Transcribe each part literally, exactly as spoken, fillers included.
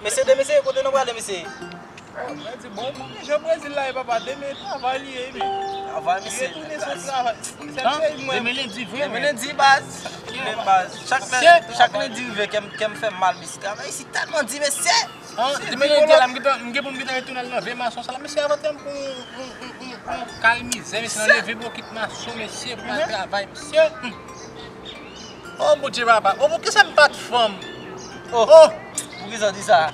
Mesye, demen se kote nou prale, mesye? Mwen di, bon, mwen jan Brezil la, e papa, demen travay li ye, men. Travay, mesye. Retounen sou travay. Sèl peyi mwen. Demen lendi, vre, demen lendi, baz. Kilè, baz? Chak lendi, chak lendi rive, kè m, kè m fè m mal, mesye. Travay isit tèlman di, mesye. Demen lendi la, m gen pou m gentan retounen al nan vye mason sa la. Mesye, avan tèm pou yon kay mizè, mesye, nan leve bokit mason, mesye, pou al travay, mesye. Oh, Bondye papa. Oh, poukisa m pa t fanm? Oh, poukisa w di sa?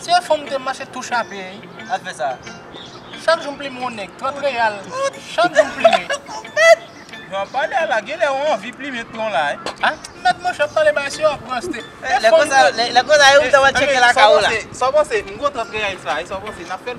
Se fanm te mache tou chape, wi. Al fè sa. Chak jou m plimen yon nèg, trant reyal. Chak jou m plimen. Jan w pale a la, genlè w anvi plimen tou la, wi. Ah, mèt monchè, w ap pale bagay se yo ap ranste. Lè konsa, lè konsa, e ou ta va tcheke lakay ou la. Sa w panse? M gwo trant reyal sa, e sa w panse? N ap fè l.